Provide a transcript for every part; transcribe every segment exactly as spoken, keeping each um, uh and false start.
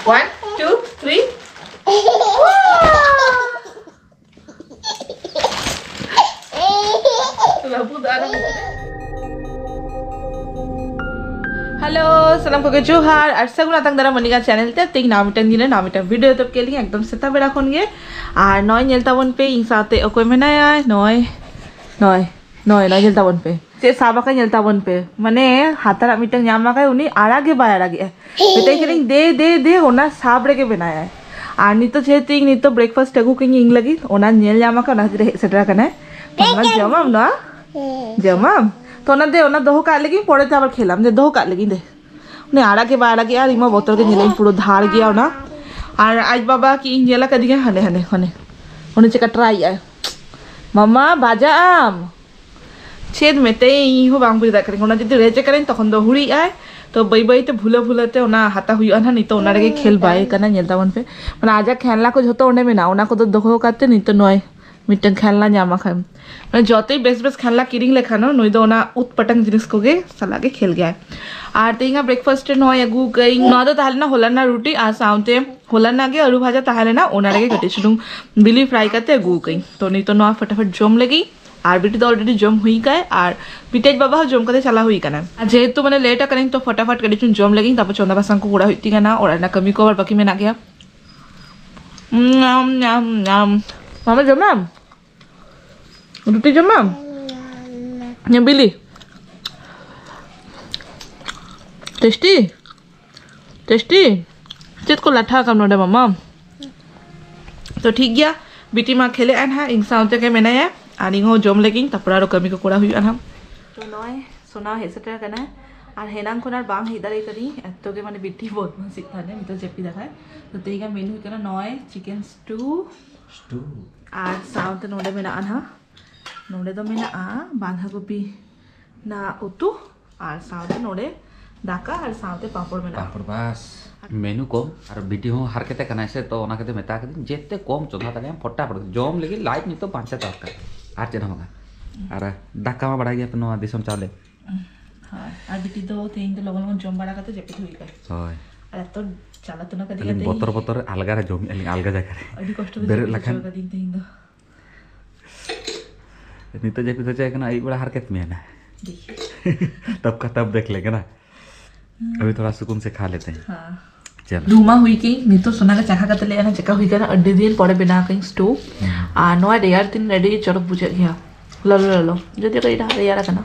One, two, three. Hello, ᱥᱟᱱᱟᱢ ᱠᱚᱜᱮ ᱡᱚᱦᱟᱨ ᱟᱨ ᱥᱟᱹᱜᱩᱱ ᱟᱛᱟᱝ ᱫᱟᱨᱟᱢ ᱢᱟᱹᱱᱤᱜᱟ ᱪᱮᱱᱮᱞ ᱛᱮ᱾ ᱛᱮᱦᱮᱧ ᱱᱟᱣᱟ ᱢᱤᱫᱴᱟᱝ ᱫᱤᱱ ᱨᱮ ᱱᱟᱣᱟ ᱢᱤᱫᱴᱟᱝ ᱵᱷᱤᱰᱤᱭᱳ ᱮᱛᱚᱦᱚᱵ ᱠᱮᱫ ᱞᱤᱧ ᱮᱠᱫᱚᱢ ᱥᱮᱛᱟᱜ ᱵᱮᱲᱟ ᱠᱷᱚᱱ ᱜᱮ᱾ ᱟᱨ ᱱᱚᱜᱼᱚᱭ ᱧᱮᱞ ᱛᱟᱵᱚᱱ ᱯᱮ ᱤᱧ ᱥᱟᱶᱛᱮ ᱚᱠᱚᱭ ᱢᱮᱱᱟᱭᱟ᱾ ᱱᱚᱜᱼᱚᱭ, ᱱᱚᱜᱼᱚᱭ, ᱱᱚᱜᱼᱚᱭ, ᱱᱚᱜᱼᱚᱭ ᱧᱮᱞ ᱛᱟᱵᱚᱱ ᱯᱮ᱾ ᱪᱮᱫ ᱥᱟᱵ ᱟᱠᱟᱫ ᱧᱮᱞ ᱛᱟᱵᱚᱱ ᱯᱮ᱾ ᱢᱟᱱᱮ ᱦᱟᱛᱟᱨᱟᱜ ᱢᱤᱫᱴᱟᱝ ᱧᱟᱢ ᱟᱠᱟᱫ, ᱩᱱᱤ ᱟᱲᱟᱜ ᱜᱮ ᱵᱟᱭ ᱟᱲᱟᱜᱮᱜᱼᱟ᱾ ᱢᱮᱛᱟᱭ ᱠᱟᱹᱱᱟᱹᱧ, "ᱫᱮ, ᱫᱮ, ᱫᱮ", ᱚᱱᱟ ᱥᱟᱵ ᱨᱮᱜᱮ ᱢᱮᱱᱟᱭᱟ᱾ ᱟᱨ ᱱᱤᱛᱚᱜ ᱡᱮᱦᱮᱛᱩ ᱤᱧ ᱱᱤᱛᱚᱜ ᱵᱨᱮᱠᱯᱷᱟᱥᱴ ᱟᱹᱜᱩ ᱠᱟᱹᱧ ᱤᱧ ᱞᱟᱹᱜᱤᱫ, ᱚᱱᱟ ᱧᱮᱞ ᱧᱟᱢ ᱟᱠᱟᱫ, ᱚᱱᱟ ᱠᱷᱟᱹᱛᱤᱨ ᱦᱮᱡ ᱥᱮᱴᱮᱨ ᱟᱠᱟᱱᱟᱭ᱾ ᱢᱟᱢᱟ, ᱡᱚᱢᱟᱢ ᱱᱚᱣᱟ? ᱡᱚᱢᱟᱢ? ᱛᱚ ᱚᱱᱟ ᱫᱮ, ᱚᱱᱟ ᱫᱚᱦᱚ ᱠᱟᱜ ᱞᱟᱹᱜᱤᱫ, ᱯᱚᱨᱮ ᱛᱮ ᱟᱵᱟᱨ ᱠᱷᱮᱞᱟᱢ᱾ ᱫᱮ, ᱫᱚᱦᱚ ᱠᱟᱜ ᱞᱟᱹᱜᱤᱫ ᱫᱮ᱾ ᱩᱱᱤ ᱟᱲᱟᱜ ᱜᱮ ᱵᱟᱭ ᱟᱲᱟᱜᱮᱜᱼᱟ, ᱟᱨ ᱤᱧ ᱢᱟ ᱵᱚᱛᱚᱨ ᱜᱮ ᱧᱮᱞᱮᱧ ᱯᱩᱨᱟᱹ ᱫᱷᱟᱲ ᱜᱮᱭᱟ ᱚᱱᱟ᱾ ᱟᱨ ᱟᱡ ᱵᱟᱵᱟ ᱠᱤ ᱤᱧ ᱧᱮᱞ ᱟᱠᱟᱫᱤᱧᱟ, ᱦᱟᱱᱮ, ᱦᱟᱱᱮ, ᱦᱟᱱᱮ᱾ ᱩᱱᱤ ᱪᱮᱠᱟ ᱴᱨᱟᱭᱮᱜᱼᱟᱭ᱾ ᱢᱟᱢᱟ, ᱵᱟᱡᱟᱜ ᱟᱢ᱾ ᱪᱮᱫ ᱢᱮᱛᱟᱭᱟᱹᱧ, ᱤᱧ ᱦᱚᱸ ᱵᱟᱝ ᱵᱩᱡᱽ ᱫᱟᱲᱮᱭᱟᱜ ᱠᱟᱹᱱᱟᱹᱧ᱾ ᱚᱱᱟ ᱡᱩᱫᱤ ᱨᱮᱡ ᱟᱠᱟᱱᱟᱹᱧ, ᱛᱚᱠᱷᱚᱱ ᱫᱚ ᱦᱩᱲᱤᱜ ᱟᱭ᱾ ᱛᱚ ᱵᱟᱹᱭ ᱵᱟᱹᱭ ᱛᱮ ᱵᱷᱩᱞᱟᱹ ᱵᱷᱩᱞᱟᱹ ᱛᱮ ᱚᱱᱟ ᱦᱟᱛᱟ ᱦᱩᱭᱩᱜᱼᱟ ᱱᱟᱦᱟᱜ᱾ ᱱᱤᱛᱚᱜ ᱚᱱᱟ ᱨᱮᱜᱮ ᱠᱷᱮᱞ ᱵᱟᱭ ᱠᱟᱱᱟ, ᱧᱮᱞ ᱛᱟᱵᱚᱱ ᱯᱮ᱾ ᱢᱟᱱᱮ ᱟᱡᱟᱜ ᱠᱷᱮᱞᱱᱟ ᱠᱚ ᱡᱷᱚᱛᱚ ᱚᱸᱰᱮ ᱢᱮᱱᱟᱜᱼᱟ, ᱚᱱᱟ ᱠᱚᱫᱚ ᱫᱚᱦᱚ ᱠᱟᱛᱮ ᱱᱤᱛᱚᱜ ᱱᱚᱜᱼᱚᱭ ᱢᱤᱫᱴᱟᱝ ᱠᱷᱮᱞᱱᱟ ᱧᱟᱢ ᱟᱠᱟᱱ᱾ ᱢᱟᱱᱮ ᱡᱚᱛᱚᱭ ᱵᱮᱥ ᱵᱮᱥ ᱠᱷᱮᱞᱱᱟ ᱠᱤᱨᱤᱧ ᱞᱮᱠᱷᱟᱱ ᱦᱚᱸ ᱱᱩᱭ ᱫᱚ ᱚᱱᱟ ᱩᱛᱯᱟᱴᱟᱝ ᱡᱤᱱᱤᱥ ᱠᱚᱜᱮ ᱥᱟᱞᱟᱜ ᱜᱮ ᱠᱷᱮᱞ ᱜᱮᱭᱟᱭ᱾ ᱟᱨ ᱛᱮᱦᱮᱧᱟᱜ ᱵᱨᱮᱠᱯᱷᱟᱥᱴ ᱨᱮ ᱱᱚᱜᱼᱚᱭ ᱟᱹᱜᱩ ᱠᱟᱹᱧ, ᱱᱚᱣᱟ ᱫᱚ ᱛᱟᱦᱮᱸ ᱞᱮᱱᱟ ᱦᱚᱞᱟᱱᱟᱜ ᱨᱩᱴᱤ ᱟᱨ ᱥᱟᱶᱛᱮ ᱦᱚᱞᱟᱱᱟᱜ ᱜᱮ ᱟᱹᱞᱩ ᱵᱷᱟᱡᱟ ᱛᱟᱦᱮᱸ ᱞᱮᱱᱟ, ᱚᱱᱟ ᱨᱮᱜᱮ ᱠᱟᱹᱴᱤᱡ ᱥᱩᱱᱩᱢ ᱵᱤᱞᱤ ᱯᱷᱨᱟᱭ ᱠᱟᱛᱮ ᱟᱹᱜᱩ ᱠᱟᱹᱧ᱾ ᱛᱚ ᱱᱤᱛᱚᱜ ᱱᱚᱣᱟ ᱯᱷᱟᱴᱟᱯᱷᱟᱴ ᱡᱚᱢ ᱞᱟᱹᱜᱤᱫ᱾ ᱟᱨ ᱵᱤᱴᱤ ᱫᱚ already ᱡᱚᱢ ᱦᱩᱭ ᱠᱟᱭ, ᱟᱨ ᱵᱤᱴᱤ ᱟᱡ ᱵᱟᱵᱟ ᱦᱚᱸ ᱡᱚᱢ ᱠᱟᱛᱮ ᱪᱟᱞᱟᱣ ᱦᱩᱭ ᱠᱟᱱᱟ᱾ ᱟᱨ ᱡᱮᱦᱮᱛᱩ ᱢᱟᱱᱮ ᱞᱮᱴ ᱟᱠᱟᱱᱟᱹᱧ, ᱛᱚ ᱯᱷᱟᱴᱟᱯᱷᱟᱴ ᱠᱟᱹᱴᱤᱡ ᱪᱩᱧ ᱡᱚᱢ ᱞᱮᱜᱤᱧ, ᱛᱟᱨᱯᱚᱨ ᱪᱚᱸᱫᱟ ᱵᱟᱥᱟᱝ ᱠᱚ ᱠᱚᱨᱟᱣ ᱦᱩᱭᱩᱜ ᱛᱤᱧ ᱠᱟᱱᱟ, ᱚᱲᱟᱜ ᱨᱮᱱᱟᱜ ᱠᱟᱹᱢᱤ ᱠᱚ ᱟᱵᱟᱨ ᱵᱟᱹᱠᱤ ᱢᱮᱱᱟᱜ ᱜᱮᱭᱟ᱾ ᱧᱟᱢ, ᱧᱟᱢ, ᱧᱟᱢ᱾ ᱢᱟᱢᱟ ᱡᱚᱢᱟᱢ? ᱨᱩᱴᱤ ᱡᱚᱢᱟᱢ? ᱧᱟᱢ ᱵᱤᱞᱤ? ᱴᱮᱥᱴᱤ? ᱴᱮᱥᱴᱤ? ᱪᱮᱫ ᱠᱚ ᱞᱟᱴᱷᱟ ᱟᱠᱟᱢ ᱱᱚᱰᱮ ᱢᱟᱢᱟ? ᱛᱚ ᱴᱷᱤᱠ ᱜᱮᱭᱟ, ᱵᱤᱴᱤ ᱢᱟ ᱠᱷᱮᱞᱮᱜᱼᱟ ᱱᱟᱦᱟᱜ, ᱤᱧ ᱥᱟᱶ ᱛᱮᱜᱮ ᱢᱮᱱᱟᱭᱟ, ᱟᱨ ᱤᱧ ᱦᱚᱸ ᱡᱚᱢ ᱞᱮᱜᱤᱧ, ᱛᱟᱨᱯᱚᱨ ᱟᱨᱚ ᱠᱟᱹᱢᱤ ᱠᱚ ᱠᱚᱨᱟᱣ ᱦᱩᱭᱩᱜᱼᱟ ᱱᱟᱦᱟᱜ᱾ ᱛᱚ ᱱᱚᱜᱼᱚᱭ ᱥᱳᱱᱟ ᱦᱮᱡ ᱥᱮᱴᱮᱨ ᱟᱠᱟᱱᱟ, ᱟᱨ ᱦᱮᱱᱟᱝ ᱠᱷᱚᱱ ᱟᱨ ᱵᱟᱝ ᱦᱮᱡ ᱫᱟᱲᱮ ᱠᱟᱹᱫᱤᱧ, ᱮᱛᱚ ᱜᱮ ᱢᱟᱱᱮ ᱵᱤᱴᱤ ᱵᱚᱫᱢᱟᱥᱤᱜ ᱛᱟᱦᱮᱱᱟ, ᱱᱤᱛᱚᱜ ᱡᱟᱹᱯᱤᱫ ᱟᱠᱟᱫ᱾ ᱛᱚ ᱛᱮᱦᱮᱧᱟᱜ ᱢᱮᱱᱩ ᱦᱩᱭᱩᱜ ᱠᱟᱱᱟ ᱱᱚᱜᱼᱚᱭ ᱪᱤᱠᱮᱱ ᱥᱴᱩ, ᱥᱴᱩ᱾ ᱟᱨ ᱥᱟᱶᱛᱮ ᱱᱚᱰᱮ ᱢᱮᱱᱟᱜᱼᱟ ᱱᱟᱦᱟᱜ, ᱱᱚᱰᱮ ᱫᱚ ᱢᱮᱱᱟᱜᱼᱟ ᱵᱟᱸᱫᱷᱟ ᱠᱚᱯᱤ ᱨᱮᱱᱟᱜ ᱩᱛᱩ, ᱟᱨ ᱥᱟᱶᱛᱮ ᱱᱚᱰᱮ ᱫᱟᱠᱟ ᱟᱨ ᱥᱟᱶᱛᱮ ᱯᱟᱸᱯᱚᱲ ᱢᱮᱱᱟᱜᱼᱟ᱾ ᱯᱟᱸᱯᱚᱲ ᱵᱟᱥ᱾ ᱢᱮᱱᱩ ᱠᱚᱢ, ᱟᱨ ᱵᱤᱴᱤ ᱦᱚᱸ ᱦᱟᱨᱠᱮᱛ ᱟᱠᱟᱱᱟᱭ ᱥᱮ, ᱛᱚ ᱚᱱᱟ ᱠᱷᱟᱹᱛᱤᱨ ᱢᱮᱛᱟ ᱠᱟᱹᱫᱤᱧ ᱡᱮᱛᱮ ᱠᱚᱢ ᱪᱚᱸᱫᱟ ᱫᱟᱲᱮᱭᱟᱜᱼᱟᱢ ᱯᱷᱚᱴᱟᱯᱷᱚᱴ᱾ ᱡᱚᱢ ᱞᱟᱹᱜᱤᱫ ᱞᱟᱡ ᱱᱤᱛᱚᱜ ᱵᱟᱧᱪᱟᱣ ᱫᱚᱨᱠᱟᱨ, ᱟᱨ ᱪᱮᱫ ᱦᱚᱸ ᱵᱟᱝᱟ᱾ ᱟᱨ ᱫᱟᱠᱟ ᱢᱟ ᱵᱟᱲᱟᱭ ᱜᱮᱭᱟ ᱯᱮ, ᱱᱚᱣᱟ ᱫᱤᱥᱚᱢ ᱪᱟᱣᱞᱮ᱾ ᱦᱳᱭ, ᱟᱨ ᱵᱤᱴᱤ ᱫᱚ ᱛᱮᱦᱮᱧ ᱫᱚ ᱞᱚᱜᱚᱱ ᱞᱚᱜᱚᱱ ᱡᱚᱢ ᱵᱟᱲᱟ ᱠᱟᱛᱮ ᱡᱟᱹᱯᱤᱫ ᱦᱩᱭ ᱠᱟᱱᱟ᱾ ᱦᱳᱭ᱾ ᱟᱨ ᱮᱛᱚ ᱪᱟᱞᱟᱛᱚᱱᱟ ᱠᱟᱫᱤᱧᱟ ᱟᱹᱞᱤᱧ ᱛᱮᱦᱮᱧ᱾ ᱵᱚᱛᱚᱨ ᱵᱚᱛᱚᱨ ᱨᱮ ᱟᱞᱜᱟ ᱨᱮ ᱡᱚᱢᱮᱫᱼᱟ ᱞᱤᱧ, ᱟᱞᱜᱟ ᱡᱟᱭᱜᱟ ᱨᱮ᱾ ᱟᱹᱰᱤ ᱠᱚᱥᱴᱚ ᱛᱮ ᱵᱮᱨᱮᱫ ᱡᱟᱹᱯᱤᱫ ᱞᱮᱠᱷᱟᱱ ᱦᱚᱪᱚ ᱠᱟᱫᱤᱧ ᱛᱮᱦᱮᱧ ᱫᱚ᱾ ᱱᱤᱛᱚᱜ ᱡᱟᱹᱯᱤᱫ ᱦᱚᱪᱚᱭ ᱠᱟᱱᱟ, ᱟᱹᱭᱩᱵ ᱵᱮᱲᱟ ᱦᱟᱨᱠᱮᱛ ᱢᱮᱭᱟ ᱱᱟ᱾ ᱫᱮᱠᱷᱤ᱾ तब का तब देख लेंगे ना। अभी थोड़ा सुकून से खा लेते हैं। हाँ। चलो। ᱫᱩᱢᱟ ᱦᱩᱭ ᱠᱤ, ᱱᱤᱛᱚᱜ ᱥᱳᱱᱟ ᱜᱮ ᱪᱟᱠᱷᱟ ᱠᱟᱛᱮ ᱞᱮ ᱮᱱᱟ, ᱪᱮᱠᱟ ᱦᱩᱭ ᱠᱟᱱᱟ? ᱟᱹᱰᱤ ᱫᱤᱱ ᱯᱚᱨᱮ ᱵᱮᱱᱟᱣ ᱠᱟᱹᱧ stew᱾ ᱦᱩᱸ᱾ ᱟᱨ ᱱᱚᱣᱟ ᱨᱮᱭᱟᱲ ᱫᱤᱱ ᱟᱹᱰᱤ ᱪᱚᱨᱚᱠ ᱵᱩᱡᱷᱟᱹᱜ ᱜᱮᱭᱟ, ᱞᱚᱞᱚ ᱞᱚᱞᱚ, ᱡᱩᱫᱤ ᱠᱟᱹᱡ ᱰᱷᱟᱜ ᱨᱮᱭᱟᱲ ᱟᱠᱟᱱᱟ᱾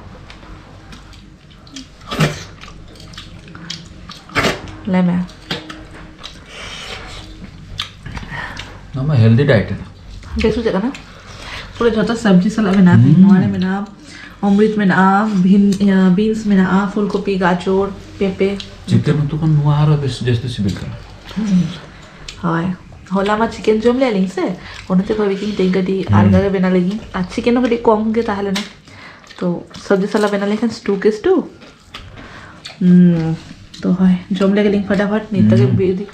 ᱞᱟᱹᱭ ᱢᱮ᱾ ᱱᱚᱣᱟ ᱢᱟ healthy diet ᱠᱟᱱᱟ᱾ ᱵᱮᱥ ᱵᱩᱡᱷᱟᱹᱜ ᱠᱟᱱᱟ᱾ ᱯᱩᱨᱟᱹ ᱡᱷᱚᱛᱚ ᱥᱚᱵᱽᱡᱤ ᱥᱟᱞᱟᱜ ᱢᱮᱱᱟᱜᱼᱟ᱾ ᱦᱩᱸ᱾ ᱱᱚᱣᱟ ᱨᱮ ᱢᱮᱱᱟᱜᱼᱟ ᱚᱢᱨᱤᱛ, ᱢᱮᱱᱟᱜᱼᱟ ᱵᱷᱤᱱ-, ᱤᱭᱟᱹ, beans ᱢᱮᱱᱟᱜᱼᱟ, ᱯᱷᱩᱞᱠᱚᱯᱤ, ᱜᱟᱡᱚᱨ, ᱯᱮᱸᱯᱮ᱾ Chicken ᱩᱛᱩ ᱠᱷᱚᱱ ᱱᱚᱣᱟ ᱟᱨᱚ ᱵᱮᱥ, ᱡᱟᱹᱥᱛᱤ ᱥᱤᱵᱤᱞ ᱠᱟᱱᱟ᱾ ᱦᱳᱭ, ᱦᱚᱞᱟ ᱢᱟ chicken ᱡᱚᱢ ᱞᱮᱫ ᱞᱤᱧ ᱥᱮ, ᱚᱱᱟᱛᱮ ᱵᱷᱟᱵᱤ ᱠᱤᱧ ᱛᱮᱦᱮᱧ ᱠᱟᱹᱴᱤᱡ ᱦᱩᱸ᱾ ᱟᱞᱜᱟ ᱜᱮ ᱵᱮᱱᱟᱣ ᱞᱟᱹᱜᱤᱫ᱾ ᱟᱨ chicken ᱦᱚᱸ ᱠᱟᱹᱴᱤᱡ ᱠᱚᱢ ᱜᱮ ᱛᱟᱦᱮᱸ ᱞᱮᱱᱟ, ᱛᱚ ᱥᱚᱵᱽᱡᱤ ᱥᱟᱞᱟᱜ ᱵᱮᱱᱟᱣ ᱞᱮᱠᱷᱟᱱ stew ᱠᱮ stew᱾ ᱦᱩᱸ, ᱛᱚ ᱦᱳᱭ, ᱡᱚᱢ ᱞᱮᱜᱮ ᱞᱤᱧ ᱯᱷᱟᱴᱟᱯᱷᱟᱴ, ᱱᱤᱛᱚᱜ ᱜᱮ ᱦᱩᱸ᱾ ᱵᱤ-,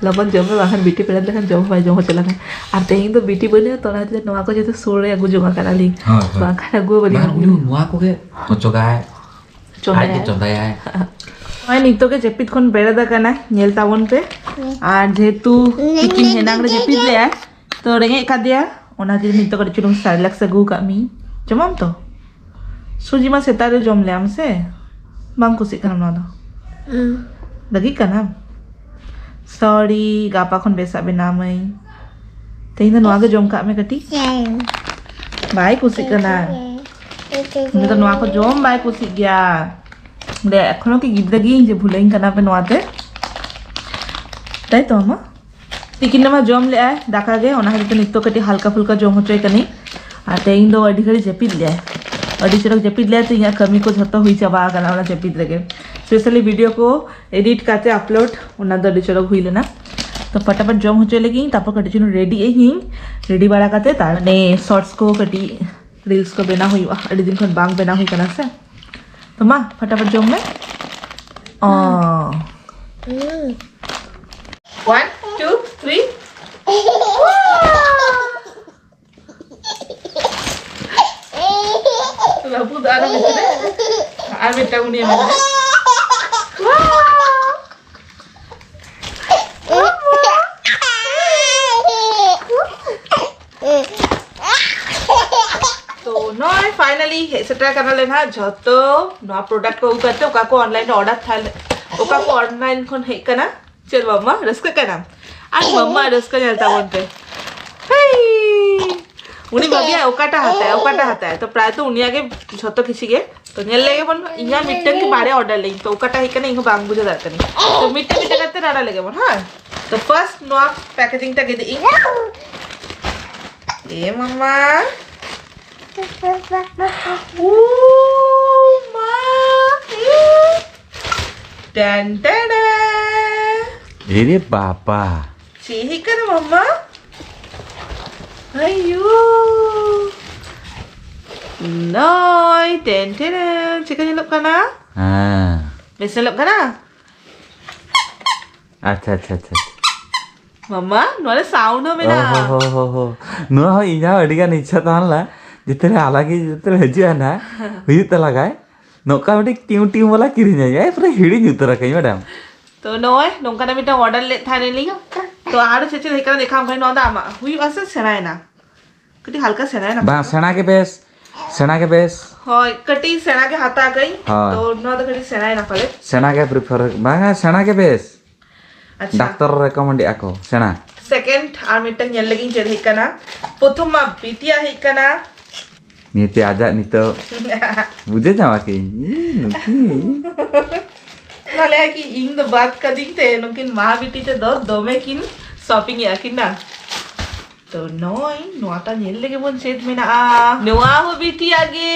ᱞᱚᱜᱚᱱ ᱡᱚᱢ ᱢᱮ, ᱵᱟᱝᱠᱷᱟᱱ ᱵᱤᱴᱤ ᱯᱮᱲᱟ ᱞᱮᱠᱷᱟᱱ ᱡᱚᱢ ᱦᱚᱸ ᱵᱟᱭ ᱡᱚᱢ ᱦᱚᱪᱚ ᱞᱟᱝᱟ᱾ ᱟᱨ ᱛᱮᱦᱮᱧ ᱫᱚ ᱵᱤᱴᱤ ᱵᱟᱹᱱᱩᱜᱼᱟ, ᱛᱚ ᱚᱱᱟ ᱠᱷᱟᱹᱛᱤᱨ ᱱᱚᱣᱟ ᱠᱚ ᱡᱚᱛᱚ ᱥᱩᱨ ᱨᱮ ᱟᱹᱜᱩ ᱡᱚᱝ ᱟᱠᱟᱫ ᱟᱹᱞᱤᱧ᱾ ᱦᱳᱭ, ᱦᱳᱭ᱾ ᱵᱟᱝᱠᱷᱟᱱ ᱟᱹᱜᱩ ᱦᱚᱸ ᱵᱟᱹᱞᱤᱧ ᱵᱟᱝ, ᱟᱹᱜᱩ ᱩᱱᱤ ᱡᱚᱝᱟ᱾ ᱱᱚᱣᱟ ᱠᱚᱜᱮ ᱚᱪᱚᱜᱟᱭ᱾ ᱪᱚᱸᱫᱟᱭᱟᱭ᱾ ᱟᱡ ᱜᱮ ᱪᱚᱸᱫᱟᱭᱟᱭ᱾ ᱱᱚᱜᱼᱚᱭ ᱱᱤᱛᱚᱜ ᱜᱮ ᱡᱟᱹᱯᱤᱫ ᱠᱷᱚᱱ ᱵᱮᱨᱮᱫ ᱟᱠᱟᱱᱟᱭ, ᱧᱮᱞ ᱛᱟᱵᱚᱱ ᱯᱮ᱾ ᱟᱨ ᱡᱮᱦᱮᱛᱩ ᱛᱤᱠᱤᱱ ᱮᱱᱟᱝ ᱨᱮ ᱡᱟᱹᱯᱤᱫ ᱞᱮᱜᱼᱟᱭ, ᱛᱚ ᱨᱮᱸᱜᱮᱡ ᱠᱟᱫᱮᱭᱟ, ᱚᱱᱟ ᱠᱷᱟᱹᱛᱤᱨ ᱱᱤᱛᱚᱜ ᱠᱟᱹᱴᱤᱡ ᱪᱩᱞᱩᱝ Cerelac ᱟᱹᱜᱩ ᱟᱠᱟᱫ ᱢᱤᱭᱟᱹᱧ, ᱡᱚᱢᱟᱢ ᱛᱚ? ᱥᱩᱡᱤ ᱢᱟ ᱥᱮᱛᱟᱜ ᱨᱮ ᱡᱚᱢ ᱞᱮᱜᱼᱟᱢ ᱥᱮ, ᱵᱟᱝ ᱠᱩᱥᱤᱜ ᱠᱟᱱᱟᱢ ᱱᱚᱣᱟ ᱫᱚ? ᱦᱩᱸ᱾ ᱨᱟᱹᱜᱤᱜ ᱠᱟᱱᱟᱢ? Sorry, ᱜᱟᱯᱟ ᱠᱷᱚᱱ ᱵᱮᱥᱟᱜ ᱵᱮᱱᱟᱣ ᱟᱹᱢᱟᱹᱧ᱾ ᱛᱮᱦᱮᱧ ᱫᱚ ᱱᱚᱣᱟ ᱜᱮ ᱡᱚᱢ ᱠᱟᱜ ᱢᱮ ᱠᱟᱹᱴᱤᱡ᱾ ᱦᱮᱸ᱾ ᱵᱟᱭ ᱠᱩᱥᱤᱜ ᱠᱟᱱᱟ᱾ ᱩᱱᱤ ᱫᱚ ᱱᱚᱣᱟ ᱠᱚ ᱡᱚᱢ ᱵᱟᱭ ᱠᱩᱥᱤᱜ ᱜᱮᱭᱟ᱾ ᱞᱟᱹᱭᱟ, ᱮᱠᱷᱚᱱᱳ ᱠᱤ ᱜᱤᱫᱽᱨᱟᱹ ᱜᱤᱭᱟᱹᱧ ᱡᱮ ᱵᱷᱩᱞᱟᱹᱧ ᱠᱟᱱᱟ ᱯᱮ ᱱᱚᱣᱟ ᱛᱮ? ᱛᱟᱭ ᱛᱚ, ᱢᱟ? ᱛᱤᱠᱤᱱ ᱨᱮᱢᱟ ᱡᱚᱢ ᱞᱮᱜᱼᱟᱭ ᱫᱟᱠᱟ ᱜᱮ, ᱚᱱᱟ ᱠᱷᱟᱹᱛᱤᱨ ᱛᱮ ᱱᱤᱛᱚᱜ ᱠᱟᱹᱴᱤᱡ ᱦᱟᱞᱠᱟ ᱯᱷᱩᱞᱠᱟ ᱡᱚᱢ ᱦᱚᱪᱚᱭ ᱠᱟᱹᱱᱟᱹᱧ᱾ ᱟᱨ ᱛᱮᱦᱮᱧ ᱫᱚ ᱟᱹᱰᱤ ᱜᱷᱟᱹᱲᱤᱡ ᱡᱟᱹᱯᱤᱫ ᱞᱮᱜᱼᱟᱭ, ᱟᱹᱰᱤ ᱪᱚᱨᱚᱠ ᱡᱟᱹᱯᱤᱫ ᱞᱮᱜᱼᱟᱭ, ᱛᱚ ᱤᱧᱟᱹᱜ ᱠᱟᱹᱢᱤ ᱠᱚ ᱡᱷᱚᱛᱚ ᱦᱩᱭ ᱪᱟᱵᱟ ᱟᱠᱟᱱᱟ ᱚᱱᱟ ᱡᱟᱹᱯᱤᱫ ᱨᱮᱜᱮ᱾ Specially video ᱠᱚ edit ᱠᱟᱛᱮ upload, ᱚᱱᱟ ᱫᱚ ᱟᱹᱰᱤ ᱪᱚᱨᱚᱠ ᱦᱩᱭ ᱞᱮᱱᱟ᱾ ᱛᱚ ᱯᱷᱟᱴᱟᱯᱷᱟᱴ ᱡᱚᱢ ᱦᱚᱪᱚᱭ ᱞᱟᱹᱜᱤᱫ, ᱛᱟᱨᱯᱚᱨ ᱠᱟᱹᱴᱤᱡ ᱪᱩᱞᱩᱝ ready ᱟᱹᱧ, ready ᱵᱟᱲᱟ ᱠᱟᱛᱮ ᱛᱟᱨ ᱢᱟᱱᱮ shorts ᱠᱚ ᱠᱟᱹᱴᱤᱡ reels ᱠᱚ ᱵᱮᱱᱟᱣ ᱦᱩᱭᱩᱜᱼᱟ, ᱟᱹᱰᱤ ᱫᱤᱱ ᱠᱷᱚᱱ ᱵᱟᱝ ᱵᱮᱱᱟᱣ ᱦᱩᱭ ᱠᱟᱱᱟ ᱥᱮ᱾ ᱛᱚ ᱢᱟ ᱯᱷᱟᱴᱟᱯᱷᱟᱴ ᱡᱚᱢ ᱢᱮ᱾ ᱚ᱾ ᱦᱩᱸ᱾ One, two, three. ᱵᱟᱹᱵᱩ ᱫᱚ ᱟᱨᱚ ᱢᱤᱫᱴᱟᱝ, ᱟᱨ ᱢᱤᱫᱴᱟᱝ ᱩᱱᱤ ᱢᱮᱱᱟᱭᱟ᱾ ᱦᱮᱡ ᱥᱮᱴᱮᱨ ᱠᱟᱱᱟᱞᱮ ᱱᱟᱦᱟᱜ ᱡᱷᱚᱛᱚ ᱱᱚᱣᱟ product ᱠᱚ ᱟᱹᱜᱩ ᱠᱟᱛᱮ, ᱚᱠᱟ ᱠᱚ online ᱨᱮ order ᱛᱟᱦᱮᱸ ᱞᱮ-, ᱚᱠᱟ ᱠᱚ online ᱠᱷᱚᱱ ᱦᱮᱡ ᱠᱟᱱᱟ᱾ ᱪᱮᱫ ᱢᱟᱢᱟ ᱨᱟᱹᱥᱠᱟᱹᱜ ᱠᱟᱱᱟᱢ? ᱟᱨ ᱢᱟᱢᱟ ᱨᱟᱹᱥᱠᱟᱹ ᱧᱮᱞ ᱛᱟᱵᱚᱱ ᱯᱮ᱾ ᱦᱮᱭ! ᱩᱱᱤ ᱵᱷᱟᱹᱵᱤᱭᱟ ᱚᱠᱟᱴᱟᱜ ᱦᱟᱛᱟᱭᱟ, ᱚᱠᱟᱴᱟᱜ ᱦᱟᱛᱟᱭᱟ᱾ ᱛᱚ ᱯᱨᱟᱭ ᱛᱚ ᱩᱱᱤᱭᱟᱜ ᱜᱮ ᱡᱷᱚᱛᱚ ᱠᱤᱪᱷᱩ ᱜᱮ᱾ ᱛᱚ ᱧᱮᱞ ᱞᱮᱜᱮ ᱵᱚᱱ, ᱤᱧᱟᱹᱜ ᱢᱤᱫᱴᱟᱝ ᱜᱮ ᱵᱟᱨᱭᱟ order ᱞᱮᱫᱟᱹᱧ, ᱛᱚ ᱚᱠᱟᱴᱟᱜ ᱦᱮᱡ ᱠᱟᱱᱟ ᱤᱧ ᱦᱚᱸ ᱵᱟᱝ ᱵᱩᱡᱷᱟᱹᱣ ᱫᱟᱲᱮᱭᱟᱜ ᱠᱟᱹᱱᱟᱹᱧ᱾ ᱛᱚ ᱢᱤᱫᱴᱟᱝ ᱢᱤᱫᱴᱟᱝ ᱠᱟᱛᱮ order ᱞᱮᱜᱮ ᱵᱚᱱ, ᱦᱮᱸ? ᱛᱚ first ᱱᱚᱣᱟ packaging ᱴᱟ ᱜᱮᱫ ᱤᱧ᱾ ᱮ ᱢᱟᱢᱟ᱾ ᱩ ᱢᱟ, ᱮ᱾ ᱴᱮᱱ ᱴᱮᱱ᱾ ᱮᱨᱮ ᱵᱟᱵᱟ᱾ ᱪᱮᱫ ᱦᱩᱭᱩᱜ ᱠᱟᱱᱟ ᱢᱟᱢᱟ? ᱟᱭᱳ᱾ ᱱᱚᱭ, ᱴᱮᱱ ᱴᱮᱱ᱾ ᱪᱮᱫ ᱞᱮᱠᱟ ᱧᱮᱞᱚᱜ ᱠᱟᱱᱟ? ᱦᱮᱸ᱾ ᱵᱮᱥ ᱧᱮᱞᱚᱜ ᱠᱟᱱᱟ? ᱟᱪᱪᱷᱟ, ᱟᱪᱪᱷᱟ, ᱟᱪᱪᱷᱟ᱾ ᱢᱟᱢᱟ, ᱱᱚᱣᱟ ᱨᱮ sound ᱦᱚᱸ ᱢᱮᱱᱟᱜᱼᱟ᱾ ᱚ ᱦᱚ ᱦᱚ ᱦᱚ᱾ ᱱᱚᱣᱟ ᱦᱚᱸ ᱤᱧᱟᱹᱜ ᱦᱚᱸ ᱟᱹᱰᱤ ᱜᱟᱱ ᱤᱪᱪᱷᱟ ᱛᱟᱦᱮᱸ ᱞᱮᱱᱟ, ᱡᱮᱛᱮ ᱨᱮ ᱟᱞᱟᱜᱽ ᱜᱮ ᱡᱮᱛᱮ ᱨᱮ ᱦᱤᱡᱩᱜᱼᱟ ᱱᱟᱦᱟᱜ, ᱦᱩᱭᱩᱜ ᱛᱟᱞᱟᱜᱟᱭ᱾ ᱱᱚᱝᱠᱟ ᱢᱤᱫᱴᱤᱡ ᱴᱤᱭᱩ ᱴᱤᱭᱩ ᱵᱟᱞᱟ ᱠᱤᱨᱤᱧᱟᱹᱧ, ᱮ, ᱯᱩᱨᱟᱹ ᱦᱤᱲᱤᱧ ᱩᱛᱟᱹᱨ ᱟᱠᱟᱧ, ᱵᱟᱰᱟᱭᱟᱢ᱾ ᱛᱚ ᱱᱚᱜᱼᱚᱭ ᱱᱚᱝᱠᱟᱱᱟᱜ ᱢᱤᱫᱴᱟᱝ order ᱞᱮᱫ ᱛᱟᱦᱮᱱᱟᱞᱤᱧ᱾ ᱛᱚ ᱟᱨ ᱪᱮᱫ ᱪᱮᱫ ᱦᱮᱡ ᱠᱟᱱᱟ ᱫᱮᱠᱷᱟᱣᱟᱢ ᱠᱟᱹᱱᱟᱹᱧ᱾ ᱱᱚᱣᱟ ᱫᱚ ᱟᱢᱟᱜ ᱦᱩᱭᱩᱜᱼᱟ ᱥᱮ ᱥᱮᱬᱟᱭᱮᱱᱟ? ᱠᱟᱹᱴᱤᱡ ᱦᱟᱞᱠᱟ ᱥᱮᱬᱟᱭᱮᱱᱟ᱾ ᱵᱟᱝ, ᱥᱮᱬᱟ ᱜᱮ ᱵᱮᱥ, ᱥᱮᱬᱟ ᱜᱮ ᱵᱮᱥ᱾ ᱦᱳᱭ, ᱠᱟᱹᱴᱤᱡ ᱥᱮᱬᱟ ᱜᱮ ᱦᱟᱛᱟᱣ ᱠᱟᱹᱧ᱾ ᱦᱳᱭ᱾ ᱛᱚ ᱱᱚᱣᱟ ᱫᱚ ᱠᱟᱹᱴᱤᱡ ᱥᱮᱬᱟᱭᱮᱱᱟ ᱯᱟᱞᱮ᱾ ᱥᱮᱬᱟ ᱜᱮ prefer, ᱵᱟᱝᱟ, ᱥᱮᱬᱟ ᱜᱮ ᱵᱮᱥ᱾ ᱟᱪᱪᱷᱟ᱾ ᱰᱟᱠᱛᱚᱨ recommend ᱮᱫᱼᱟ ᱠᱚ, ᱥᱮᱬᱟ᱾ Second ᱟᱨ ᱢᱤᱫᱴᱟᱝ ᱧᱮᱞ ᱞᱮᱜᱤᱧ ᱪᱮᱫ ᱦᱮᱡ ᱠᱟᱱᱟ᱾ ᱯᱨᱚᱛᱷᱚᱢ ᱢᱟ ᱵᱤᱴᱤᱭᱟᱜ ᱦᱮᱡ ᱠᱟᱱᱟ᱾ ᱱᱤᱭᱟᱹᱛᱮ ᱟᱡᱟᱜ ᱱᱤᱛᱚᱜ ᱵᱩᱡᱷᱟᱹᱣ ᱧᱟᱢᱟ ᱠᱤ? ᱤᱧ ᱱᱩᱠᱤᱱ᱾ ᱛᱟᱦᱞᱮ ᱠᱤ ᱤᱧ ᱫᱚ ᱵᱟᱫ ᱠᱟᱹᱫᱤᱧ ᱛᱮ ᱱᱩᱠᱤᱱ ᱢᱟ ᱵᱤᱴᱤ ᱛᱮᱫᱚ ᱫᱚᱢᱮ ᱠᱤᱱ shopping ᱮᱜᱼᱟ ᱠᱤᱱ ᱱᱟ᱾ ᱛᱚ ᱱᱚᱜᱼᱚᱭ ᱱᱚᱣᱟᱴᱟ ᱧᱮᱞ ᱞᱮᱜᱮ ᱵᱚᱱ ᱪᱮᱫ ᱢᱮᱱᱟᱜᱼᱟ᱾ ᱱᱚᱣᱟ ᱦᱚᱸ ᱵᱤᱴᱤᱭᱟᱜ ᱜᱮ᱾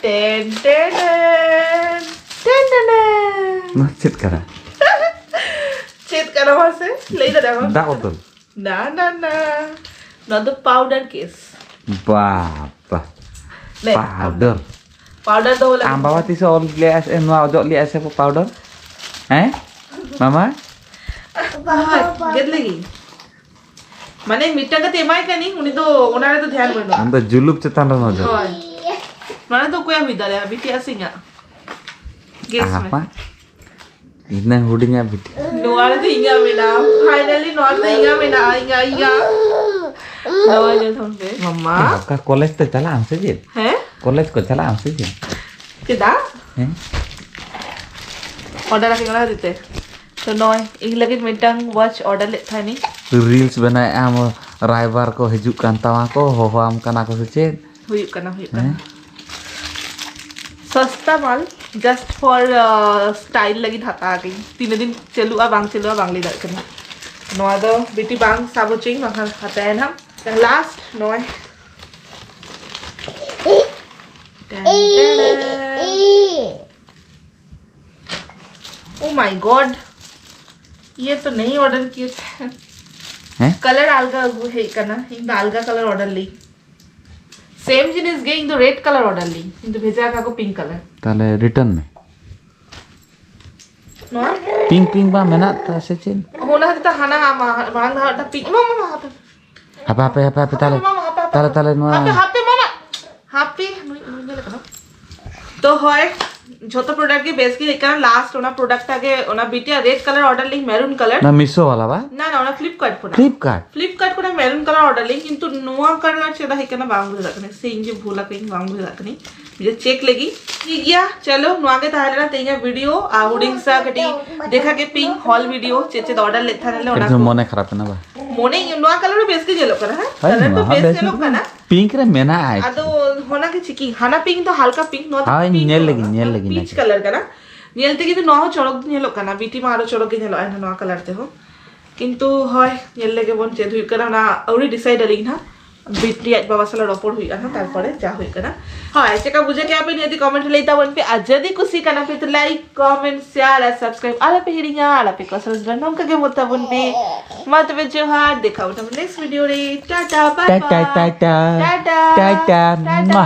ᱴᱮᱱ ᱴᱮᱱ ᱴᱮᱱ, ᱴᱮᱱ ᱴᱮᱱ ᱴᱮᱱ᱾ ᱱᱚᱣᱟ ᱪᱮᱫ ᱠᱟᱱᱟ? ᱪᱮᱫ ᱠᱟᱱᱟ ᱢᱟᱥᱮ? ᱞᱟᱹᱭ ᱫᱟᱲᱮᱭᱟᱜᱼᱟ? ᱫᱟᱜ ᱵᱚᱛᱚᱞ? ᱱᱟ, ᱱᱟ, ᱱᱟ᱾ ᱱᱚᱣᱟ ᱫᱚ powder case᱾ ᱵᱟᱵᱟ᱾ ᱞᱮ, powder᱾ Powder ᱫᱚ ᱵᱚᱞᱮ ᱟᱢ ᱵᱟᱵᱟ ᱛᱤᱥ ᱮ ᱚᱞ ᱞᱮᱜᱼᱟ ᱥᱮ, ᱱᱚᱣᱟ ᱚᱡᱚᱜ ᱞᱮᱜᱼᱟ ᱥᱮ powder? ᱦᱮᱸ? ᱢᱟᱢᱟ? ᱦᱳᱭ, ᱜᱮᱫ ᱞᱟᱹᱜᱤᱫ᱾ ᱢᱟᱱᱮ ᱢᱤᱫᱴᱟᱝ ᱠᱟᱛᱮ ᱮᱢᱟᱭ ᱠᱟᱹᱱᱟᱹᱧ, ᱩᱱᱤ ᱫᱚ ᱚᱱᱟ ᱨᱮᱫᱚ ᱫᱷᱮᱭᱟᱱ ᱵᱟᱹᱱᱩᱜᱼᱟ᱾ ᱟᱢ ᱫᱚ ᱡᱩᱞᱩᱯ ᱪᱮᱛᱟᱱ ᱨᱮ ᱱᱚᱡᱚᱨ᱾ ᱦᱳᱭ᱾ ᱱᱚᱣᱟ ᱫᱚ ᱚᱠᱚᱭᱟᱜ ᱦᱩᱭ ᱫᱟᱲᱮᱭᱟᱜᱼᱟ, ᱵᱤᱴᱤᱭᱟᱜ ᱥᱮ ᱤᱧᱟᱹᱜ? Guess ᱢᱮ᱾ ᱟᱢᱟᱜ? ᱤᱱᱟᱹ ᱦᱩᱰᱤᱧᱟ ᱵᱤᱴᱤ᱾ ᱱᱚᱣᱟ ᱨᱮᱫᱚ ᱤᱧᱟᱹᱜ ᱢᱮᱱᱟᱜᱼᱟ᱾ Finally ᱱᱚᱣᱟ ᱨᱮᱫᱚ ᱤᱧᱟᱹᱜ ᱢᱮᱱᱟᱜᱼᱟ, ᱤᱧᱟᱹᱜ, ᱤᱧᱟᱹᱜ᱾ ᱱᱚᱣᱟ ᱧᱮᱞ ᱛᱟᱵᱚᱱ ᱯᱮ᱾ ᱢᱟᱢᱟ᱾ ᱚᱠᱟ ᱠᱚᱞᱮᱡᱽ ᱛᱮ ᱪᱟᱞᱟᱜ ᱟᱢ ᱥᱮ ᱪᱮᱫ? ᱦᱮᱸ? ᱠᱚᱞᱮᱡᱽ ᱠᱚ ᱪᱟᱞᱟᱜ ᱟᱢ ᱥᱮ ᱪᱮᱫ? ᱪᱮᱫᱟᱜ? ᱦᱮᱸ? ᱚᱰᱟᱨ ᱟᱹᱠᱤᱱ ᱚᱱᱟ ᱦᱚᱛᱮᱡ ᱛᱮ᱾ ᱛᱚ ᱱᱚᱜᱼᱚᱭ ᱤᱧ ᱞᱟᱹᱜᱤᱫ ᱢᱤᱫᱴᱟᱝ ᱣᱟᱪ ᱚᱰᱟᱨ ᱞᱮᱫ ᱛᱟᱦᱮᱱᱤᱧ᱾ ᱨᱤᱞᱥ ᱵᱮᱱᱟᱣᱮᱫ ᱟᱢ, ᱨᱟᱭᱵᱟᱨ ᱠᱚ ᱦᱤᱡᱩᱜ ᱠᱟᱱ ᱛᱟᱢᱟ ᱠᱚ, ᱦᱚᱦᱚᱣᱟᱢ ᱠᱟᱱᱟ ᱠᱚ ᱥᱮ ᱪᱮᱫ? ᱦᱩᱭᱩᱜ ᱠᱟᱱᱟ, ᱦᱩᱭᱩᱜ ᱠᱟᱱᱟ᱾ ᱦᱮᱸ? ᱥᱚᱥᱛᱟ ᱢᱟᱞ, just for style ᱞᱟᱹᱜᱤᱫ ᱦᱟᱛᱟᱣ ᱟᱹᱠᱤᱱ᱾ ᱛᱤᱱᱟᱹᱜ ᱫᱤᱱ ᱪᱟᱹᱞᱩᱜᱼᱟ ᱵᱟᱝ ᱪᱟᱹᱞᱩᱜᱼᱟ ᱵᱟᱝ ᱞᱟᱹᱭ ᱫᱟᱲᱮᱭᱟᱜ ᱠᱟᱱᱟ᱾ ᱱᱚᱣᱟ ᱫᱚ ᱵᱤᱴᱤ ᱵᱟᱝ ᱥᱟᱵ ᱦᱚᱪᱚᱭᱤᱧ, ᱵᱟᱝᱠᱷᱟᱱ ᱦᱟᱛᱟᱭᱟ ᱱᱟᱦᱟᱜ᱾ ᱞᱟᱥᱴ ᱱᱚᱜᱼᱚᱭ ᱴᱮᱱ ᱴᱮᱱ। Oh my God, ये तो नहीं ऑर्डर किए थे। ᱦᱮᱸ? ᱠᱟᱞᱟᱨ ᱟᱞᱜᱟ ᱟᱹᱜᱩ ᱦᱮᱡ ᱠᱟᱱᱟ, ᱤᱧ ᱫᱚ ᱟᱞᱜᱟ ᱠᱟᱞᱟᱨ ᱚᱰᱟᱨ ᱞᱮᱫ᱾ ᱥᱮᱢ ᱡᱤᱱᱤᱥ ᱜᱮ, ᱤᱧ ᱫᱚ ᱨᱮᱰ ᱠᱟᱞᱟᱨ ᱚᱰᱟᱨ ᱞᱮᱫ, ᱤᱧ ᱫᱚ ᱵᱷᱮᱡᱟ ᱠᱟᱜ ᱠᱚ ᱯᱤᱝᱠ ᱠᱟᱞᱟᱨ᱾ ᱛᱟᱦᱞᱮ ᱨᱤᱴᱟᱨᱱ ᱢᱮ᱾ ᱱᱚᱣᱟ ᱯᱤᱝᱠ ᱯᱤᱝᱠ ᱵᱟᱝ ᱢᱮᱱᱟᱜ ᱛᱟ ᱥᱮ ᱪᱮᱫ? ᱚᱱᱟ ᱦᱚᱛᱮᱡ ᱛᱮ ᱦᱟᱱᱟ ᱢᱟ-, ᱢᱟᱲᱟᱝ ᱫᱷᱟᱣ ᱢᱤᱫᱴᱟᱝ ᱯᱤᱝᱠ, ᱢᱟ, ᱢᱟ, ᱢᱟ, ᱦᱟᱯᱮ᱾ ᱦᱟᱯᱮ ᱦᱟᱯᱮ ᱦᱟᱯᱮ ᱦᱟᱯᱮ ᱛᱟᱦᱞᱮ ᱢᱟ, ᱢᱟ, ᱦᱟᱯᱮ, ᱦᱟᱯᱮ, ᱛᱟᱦᱞᱮ ᱛᱟᱦᱞᱮ ᱱᱚᱣᱟ ᱦᱟᱯᱮ, ᱦᱟᱯᱮ, ᱢᱟ, ᱢᱟ᱾ ᱦᱟᱯᱮ, ᱱᱩᱭ, ᱱᱩᱭ ᱧᱮᱞ ᱠᱟᱱᱟ᱾ ᱛᱚ ᱦᱳᱭ, ᱡᱷᱚᱛᱚ ᱯᱨᱚᱰᱟᱠᱴ ᱜᱮ ᱵᱮᱥ ᱜᱮ ᱦᱮᱡ ᱠᱟᱱᱟ᱾ ᱞᱟᱥᱴ ᱚᱱᱟ ᱯᱨᱚᱰᱟᱠᱴ ᱴᱟᱜ ᱜᱮ, ᱚᱱᱟ ᱵᱤᱴᱤᱭᱟᱜ ᱨᱮᱰ ᱠᱟᱞᱟᱨ ᱚᱰᱟᱨ ᱞᱤᱧ, ᱢᱮᱨᱩᱱ ᱠᱟᱞᱟᱨ᱾ ᱱᱚᱣᱟ ᱢᱤᱥᱳ ᱵᱟᱞᱟ ᱵᱟ? ᱱᱟ, ᱱᱟ, ᱚᱱᱟ ᱯᱷᱞᱤᱯᱠᱟᱨᱴ ᱠᱷᱚᱱᱟᱜ᱾ ᱯᱷᱞᱤᱯᱠᱟᱨᱴ? ᱯᱷᱞᱤᱯᱠᱟᱨᱴ ᱠᱷᱚᱱᱟᱜ ᱢᱮᱨᱩᱱ ᱠᱟᱞᱟᱨ ᱚᱰᱟᱨ ᱞᱤᱧ, ᱠᱤᱱᱛᱩ ᱱᱚᱣᱟ ᱠᱟᱞᱟᱨ ᱪᱮᱫᱟᱜ ᱦᱮᱡ ᱠᱟᱱᱟ ᱵᱟᱝ ᱵᱩᱡᱷᱟᱹᱣ ᱫᱟᱲᱮᱭᱟᱜ ᱠᱟᱱᱟ᱾ ᱥᱮ ᱤᱧ ᱜᱮ ᱵᱷᱩᱞ ᱟᱠᱟᱫᱟᱹᱧ, ᱵᱟᱝ ᱵᱩᱡᱷᱟᱹᱣ ᱫᱟᱲᱮᱭᱟᱜ ᱠᱟᱱᱟ᱾ ᱱᱤᱡᱮ ᱪᱮᱠ ᱞᱟᱹᱜᱤᱫ᱾ ᱴᱷᱤᱠ ᱜᱮᱭᱟ, ᱪᱚᱞᱚ, ᱱᱚᱣᱟ ᱜᱮ ᱛᱟᱦᱮᱸ ᱞᱮᱱᱟ ᱛᱮᱦᱮᱧᱟᱜ ᱵᱷᱤᱰᱤᱭᱳ᱾ ᱟᱨ ᱦᱩᱰᱤᱧ ᱥᱟ ᱠᱟᱹᱴᱤᱡ ᱫᱮᱠᱷᱟ ᱜᱮ ᱯᱤᱝᱠ ᱦᱚᱞ ᱵᱷᱤᱰᱤᱭᱳ, ᱪᱮᱫ ᱪᱮᱫ ᱚᱰᱟᱨ ᱞᱮᱫ ᱛᱟᱦᱮᱸ ᱱᱟᱞᱮ ᱚᱱᱟ ᱮᱠᱫᱚᱢ ᱠᱚ᱾ ᱢᱚᱱᱮ ᱠᱷᱟᱨᱟᱯ ᱮᱱᱟ ᱵᱟ᱾ ᱢᱚᱱᱮ ᱱᱚᱣᱟ ᱠᱟᱞᱟᱨ ᱦᱚᱸ ᱵᱮᱥ ᱜᱮ ᱧᱮᱞᱚᱜ ᱠᱟᱱᱟ, ᱦᱮᱸ? ᱦᱳᱭ, ᱠᱟᱞᱟᱨ ᱫᱚ ᱱᱚᱣᱟ ᱦᱚᱸ ᱵᱮᱥ ᱵᱮᱥ ᱧᱮᱞᱚᱜ ᱧᱮᱞᱚᱜ ᱠᱟᱱᱟ᱾ ᱯᱤᱝᱠ ᱨᱮ ᱢᱮᱱᱟᱜᱼᱟ᱾ ᱟᱫᱚ ᱦᱚᱱᱟ ᱜᱮ ᱪᱤᱠᱤ, ᱦᱟᱱᱟ ᱯᱤᱝᱠ ᱫᱚ ᱦᱟᱞᱠᱟ ᱯᱤᱝᱠ, ᱱᱚᱣᱟ ᱫᱚ ᱦᱳᱭ, ᱯᱤᱝᱠ ᱧᱮᱞ ᱠᱟᱱᱟ, ᱞᱟᱹᱜᱤᱫ, ᱧᱮᱞ ᱞᱟᱹᱜᱤᱫ ᱯᱤᱪ ᱱᱟᱜᱮ᱾ ᱠᱟᱞᱟᱨ ᱠᱟᱱᱟ᱾ ᱧᱮᱞ ᱛᱮᱜᱮ ᱫᱚ ᱱᱚᱣᱟ ᱦᱚᱸ ᱪᱚᱨᱚᱠ ᱧᱮᱞᱚᱜ ᱠᱟᱱᱟ, ᱵᱤᱴᱤ ᱢᱟ ᱟᱨᱚ ᱪᱚᱨᱚᱠ ᱜᱮ ᱧᱮᱞᱚᱜᱼᱟ ᱱᱚᱣᱟ ᱠᱟᱞᱟᱨ ᱛᱮᱦᱚᱸ᱾ ᱠᱤᱱᱛᱩ ᱦᱳᱭ, ᱧᱮᱞ ᱞᱮᱜᱮ ᱵᱚᱱ ᱪᱮᱫ ᱦᱩᱭᱩᱜ ᱠᱟᱱᱟ, ᱚᱱᱟ ᱟᱹᱣᱨᱤ ᱰᱤᱥᱟᱭᱤᱰ ᱟᱹᱞᱤᱧ ᱱᱟᱦᱟᱜ᱾ ᱵᱤᱴᱤ ᱟᱡ ᱵᱟᱵᱟ ᱥᱟᱞᱟᱜ ᱨᱚᱯᱚᱲ ᱦᱩᱭᱩᱜᱼᱟ ᱱᱟᱦᱟᱜ, ᱛᱟᱨᱯᱚᱨᱮ ᱪᱟ ᱦᱩᱭᱩᱜ ᱠᱟᱱᱟ᱾ ᱦᱳᱭ, ᱪᱮᱠᱟ ᱵᱩᱡᱷᱟᱹᱣ ᱠᱮᱜᱼᱟ ᱯᱮ ᱱᱤᱭᱟᱹ ᱠᱚᱢᱮᱱᱴ ᱞᱟᱹᱭ ᱛᱟᱵᱚᱱ ᱯᱮ, ᱟᱨ ᱡᱩᱫᱤ ᱠᱩᱥᱤ ᱠᱟᱱᱟ ᱯᱮ ᱛᱚ ᱞᱟᱭᱤᱠ, ᱠᱚᱢᱮᱱᱴ, ᱥᱮᱭᱟᱨ ᱟᱨ ᱥᱟᱵᱥᱠᱨᱟᱭᱤᱵ ᱟᱞᱚ ᱯᱮ ᱦᱤᱲᱤᱧᱟ, ᱟᱨ ᱟᱯᱮ ᱠᱚ ᱥᱟᱵᱥᱠᱨᱟᱭᱤᱵ ᱱᱚᱝᱠᱟ ᱜᱮ ᱢᱚᱛᱟ ᱵᱚᱱ ᱯᱮ᱾ ᱢᱟ ᱛᱚᱵᱮ ᱡᱚᱦᱟᱨ, ᱫᱮᱠᱷᱟ ᱦᱩᱭᱩᱜ ᱛᱟᱵᱚᱱ ᱱᱮᱠᱥᱴ ᱵᱷᱤᱰᱤᱭᱳ ᱨᱮ᱾ ᱴᱟᱴᱟ, ᱵᱟᱭ ᱴᱟᱴᱟ, ᱵᱟᱭ᱾ ᱴᱟᱴᱟ, ᱴᱟᱴᱟ, ᱴᱟᱴᱟ, ᱴᱟᱴᱟ᱾ ᱢᱟ᱾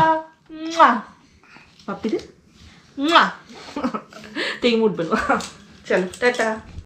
ᱢᱟ᱾ ᱵᱟᱯᱤ ᱨᱮ? ᱢᱟ᱾ ᱛᱮᱦᱮᱧ ᱢᱩᱰ ᱵᱟᱹᱱᱩᱜᱼᱟ᱾ ᱪᱚᱞᱚ, ᱴᱟᱴᱟ᱾